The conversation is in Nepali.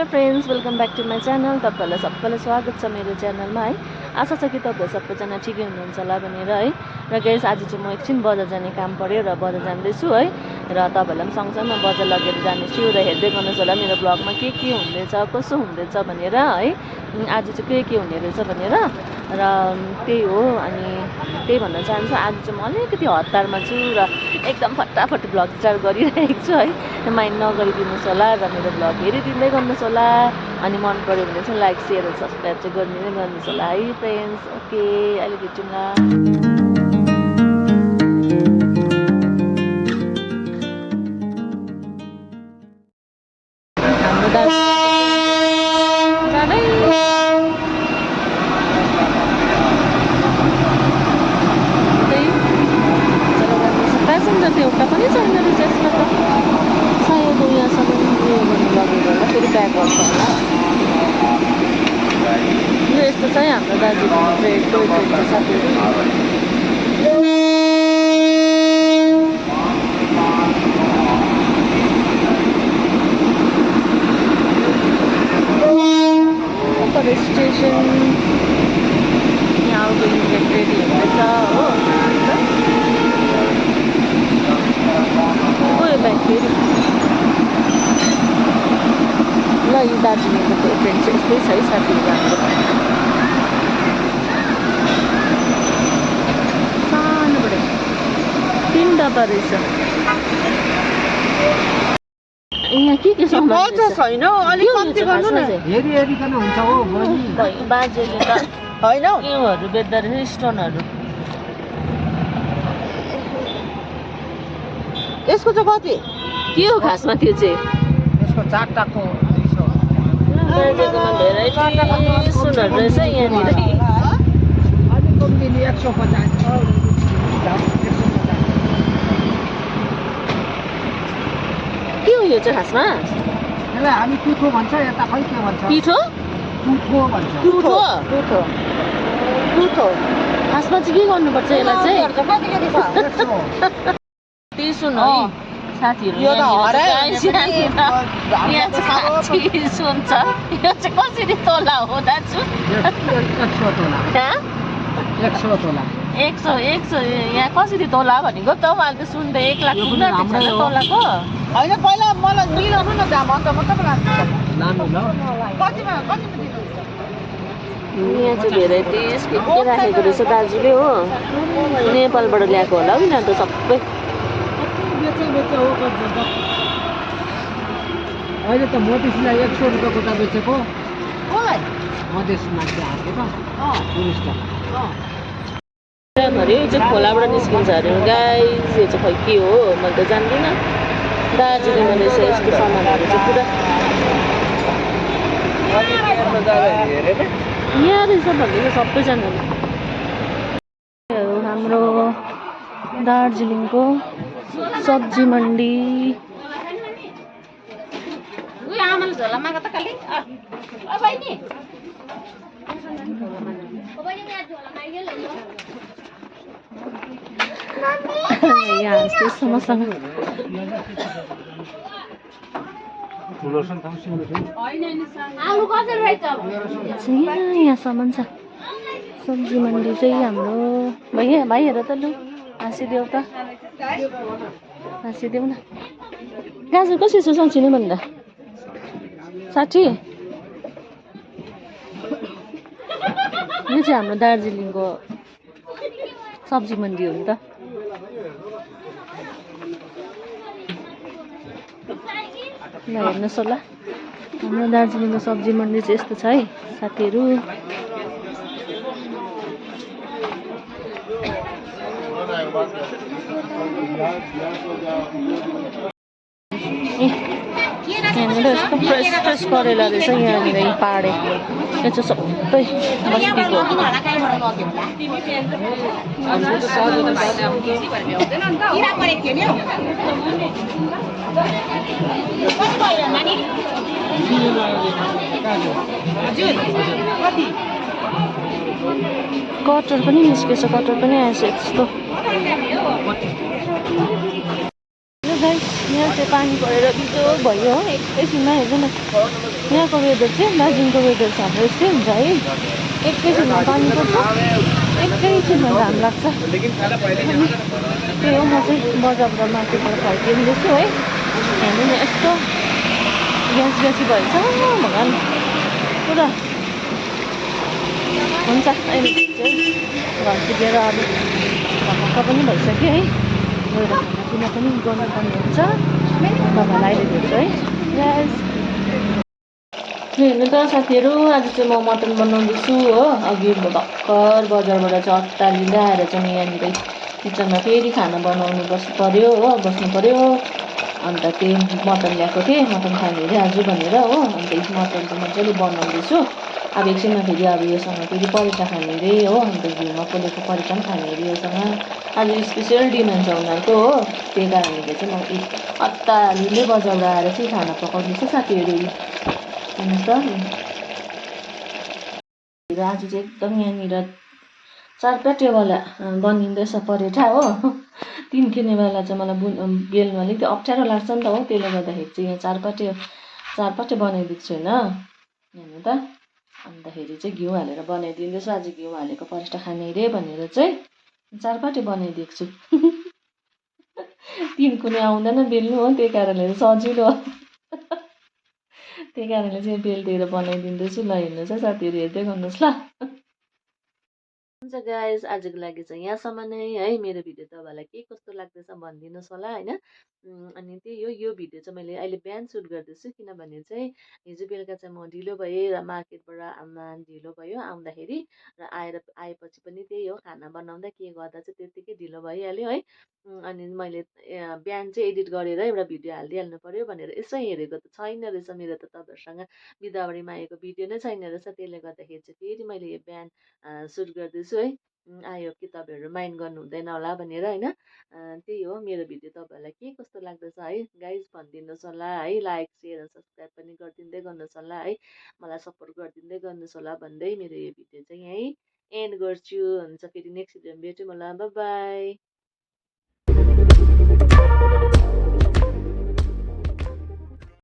Hello friends, welcome back to my channel. तपाईँहरूलाई सबैलाई स्वागत छ मेरो च्यानलमा है। आशा छ कि तपाईँहरू सबैजना ठिकै हुनुहुन्छ होला भनेर है। र गाइस, आज चाहिँ म एकछिन बजार जाने काम पऱ्यो र बजार जाँदैछु है। र तपाईँहरूलाई पनि सँगसँगै बजार लगेर जानेछु र हेर्दै गर्नुहोस् होला मेरो ब्लगमा के हुँदैछ, कसो हुँदैछ भनेर है। आज चाहिँ के हुने रहेछ भनेर र त्यही हो। अनि त्यही भन्न चाहन्छु, आज चाहिँ म अलिकति हतारमा छु र एकदम फटाफट ब्लग स्टार्ट गरिरहेको छु है। माइन्ड नगरिदिनुहोस् होला र मेरो ब्लग हेरिदिँदै गर्नुहोस् होला। अनि मन पऱ्यो भने चाहिँ लाइक सेयर र सब्सक्राइब चाहिँ गरिदिँदै गर्नुहोस् होला है फ्रेन्ड्स। ओके, अहिले भेटौँ ल। प्यासेन्जर त एउटा पनि छैन रहेछ यसमा त। सायद यहाँसम्म उयो गर्नु लगेको होला, फेरि ब्याक गर्छ होला। यो यस्तो चाहिँ हाम्रो दार्जिलिङ ट्रेन टोय ट्रेन छ साथीहरू। स्टेसन यहाँ आउटो इन्डियन रेडी हुँदैछ हो। गयो ब्याक फेरि। ल, यो दार्जिलिङको टोय ट्रेन चाहिँ यस्तै छ है साथीहरू। हाम्रो सानोबाट 3 डब्बा रहेछ। यहाँ के सामान छैन, अलिक कम्ती गर्नु न। हेरिकन हुन्छ हो बहिनी। बाजेले त हैन योहरू बेच्दा रहेछ, स्टोनहरू। यसको चाहिँ कति के हो खासमा त्यो चाहिँ? यसको 4 टाको 200। बाजेकोमा भेराइटी सुनहरू रहेछ यहाँनिर। अलिक कम्ती 150। के हो यो चाहिँ खासमा? यसलाई हामी पिठो भन्छ, यता खै के भन्छ? पिठो टुठो भन्छ। टुठो टुठो खासमा चाहिँ के गर्नुपर्छ यसलाई चाहिँ? त्यही सुन है साथीहरू। यहाँ चाहिँ सुन छ। यो चाहिँ कसरी तोला हो दाजु? 100 तोला। 100 तोला। 100 यहाँ कसरी तोला भनेको त? उहाँले त सुन त 1 लाख पुग्न आँटेको छ तोलाको। हैन, पहिला मलाई मिलाउनु न दाम। अन्त मात्र लानु ल। कतिमा दिनु? यहाँ चाहिँ भेराइटिज के राखेको रहेछ दाजुले हो। नेपालबाट ल्याएको होला हौ यिनीहरू त सबै। अहिले त मधेसीलाई 100 रुपियाँको त बेचेको। मधेसमा चाहिँ हाल्यो त 40 टाका। यो चाहिँ खोलाबाट निस्किन्छ अरे गाइस। यो चाहिँ खै के हो मैले त जान्दिनँ। दार्जिलिङमा रहेछ यस्तो सामानहरू चाहिँ पुरा। यहाँ रहेछ भन्दैछ सबैजनाले। हाम्रो दार्जिलिङको सब्जी मन्डी। यहाँ यस्तो मसँग यहाँ सामान छ। सब्जी मन्डी चाहिँ हाम्रो भाइ हेर त, लु हाँसिदेऊ त, हाँसिदेऊ न। गाजर कसरी छ साँच्ची नै भन्दा? 60। यो चाहिँ हाम्रो दार्जिलिङको सब्जी मन्डी हो नि त। ल हेर्नुहोस् होला, हाम्रो दार्जिलिङको सब्जी मन्डी चाहिँ यस्तो छ है साथीहरू। यहाँनिर यस्तो फ्रेस करेला रहेछ यहाँनिर पाहाडे। यो चाहिँ सबै बस्तीको। कटर पनि निस्केछ, कटर पनि आएछ यस्तो। यहाँ चाहिँ पानी परेर बिजोग भयो हो एकैछिनमा हेर्नु न यहाँको वेदर चाहिँ दार्जिलिङको वेदर चाहिँ हाम्रो यस्तै हुन्छ है एकैछिनमा पानी पर्छ एकैछिनमा घाम लाग्छ त्यही हो म चाहिँ बजारबाट मार्केटबाट फर्किँदैछु है हेर्नु नि यस्तो ग्यास ग्यासी भएछ भगवान् पुरा हुन्छ अहिले चाहिँ घर पुगेर अब भक्क पनि भइसक्यो है गएर खानापिना पनि गर्नुपर्ने हुन्छ तपाईँलाई अहिले भेट्छु है यस हेर्नु त साथीहरू आज चाहिँ म मटन बनाउँदैछु हो अघि भर्खर बजारबाट चाहिँ अत्तालिँदै आएर चाहिँ यहाँनिर किचनमा फेरि खाना बनाउनु बस्नु पऱ्यो अन्त त्यही मटन ल्याएको थिएँ मटन खाने अरे आज भनेर हो अन्त मटन चाहिँ मजाले बनाउँदैछु अब एकछिनमा फेरि अब योसँग फेरि परेटा खाने अरे हो अन्त घिउमा पोलेको परेटा पनि खाने अरे योसँग आज स्पेसल डिमान्ड छ उनीहरूको हो त्यही कारणले चाहिँ म अत्तालिँदै बजारबाट आएर चाहिँ खाना पकाउँदैछु साथीहरू हेर्नुहोस् त आज चाहिँ एकदम यहाँनिर चारपाटेवाला बनिँदैछ परेटा हो तिन किनेवाला चाहिँ मलाई बेल्नु अलिकति अप्ठ्यारो लाग्छ नि त हो त्यसले गर्दाखेरि चाहिँ यहाँ चारपाटे बनाइदिएको छु होइन हेर्नु त अन्तखेरि चाहिँ घिउ हालेर बनाइदिँदैछु आज घिउ हालेको परेटा खाने अरे भनेर चाहिँ चारपाटे बनाइदिएको छु तिन कुने आउँदैन बेल्नु हो त्यही कारणले सजिलो त्यही कारणले चाहिँ बेलतिर बनाइदिँदैछु ल हेर्नुहोस् है साथीहरू हेर्दै गर्नुहोस् ल हुन्छ गाइज आजको लागि चाहिँ यहाँसम्म नै है मेरो भिडियो तपाईँलाई के कस्तो लाग्दैछ भनिदिनुहोस् होला होइन अनि त्यही हो यो भिडियो चाहिँ मैले अहिले बिहान सुट गर्दैछु किनभने चाहिँ हिजो बेलुका चाहिँ म ढिलो भएँ र मार्केटबाट ढिलो भयो आउँदाखेरि र आएपछि पनि त्यही हो खाना बनाउँदा के गर्दा चाहिँ त्यत्तिकै ढिलो भइहाल्यो है अनि मैले बिहान चाहिँ एडिट गरेर एउटा भिडियो हालिदिइहाल्नु पऱ्यो भनेर यसो हेरेको त छैन रहेछ मेरो त तपाईँहरूसँग बिदावरीमा आएको भिडियो नै छैन रहेछ त्यसले गर्दाखेरि चाहिँ फेरि मैले यो बिहान सुट गर्दैछु है आयो कि तपाईँहरू माइन्ड गर्नु हुँदैन होला भनेर होइन त्यही हो मेरो भिडियो तपाईँहरूलाई के कस्तो लाग्दैछ है गाइज भनिदिनुहोस् होला है लाइक सेयर र सब्सक्राइब पनि गरिदिँदै गर्नुहोस् होला है मलाई सपोर्ट गरिदिँदै गर्नुहोस् होला भन्दै मेरो यो भिडियो चाहिँ यहीँ एन्ड गर्छु हुन्छ फेरि नेक्स्ट भिडियोमा भेटौँ होला बाई